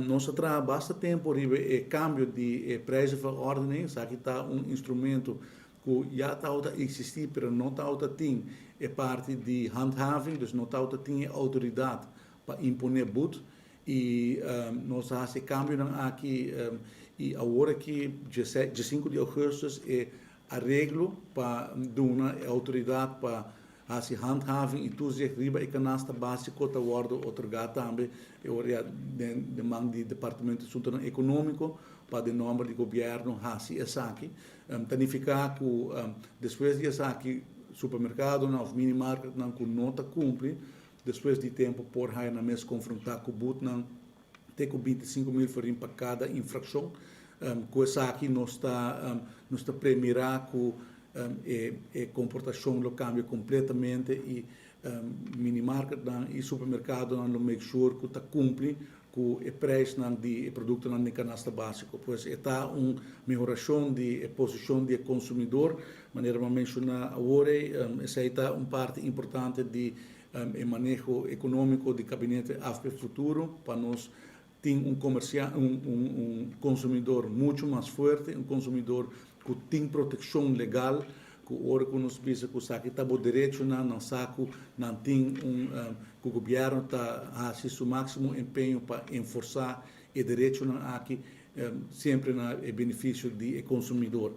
Nos a traha basta tempu riba e kambio di e prijzenverordening. Esaki ta un instrumento ku ya tabata eksistí, pero no tabata tin e parti di handhaving, dus no tabata tin e outoridat pa imponé but. I nos a hasi e kambionan aki i awor aki 5 di ougùstùs e areglo pa duna e outoridat pa hasi handhaving i toezicht riba e kanasta básiko ta wòrdu otorgá tambe e ora ya den man di Departamento di Asuntonan Ekonómiko pa den nòmber di gobièrnu hasi esaki. Ta nifiká ku despues di esaki supermerkadonan òf minimarketnan ku no ta kumpli despues di tempu por haña nan mes konfrontá ku butnan te ku 25,000 florin pa kada infrakshon. Ku esaki nos ta premirá ku e komportashon lo kambia kompletamente i minimarketnan i supermerkadonan lo make sure ku ta kumpli ku e preisnan di e produktonan den kanasta básiko. Pues e ta un mehorashon di e posishon di e konsumidor. Manera mi a menshoná awor ei, esei ta un parti importante di e maneho ekonómiko di Kabinete AFP Futuro pa nos tin un komersia un konsumidor muchu mas fuerte, un konsumidor ku tin protekshon legal, ku ora ku nos bisa ku esaki ta bo derechonan, nan sa ku nan tin un ku gobièrnu ta hasi su máksimo empeño pa enforsá e derechonan aki, semper na e benefisio di e konsumidor.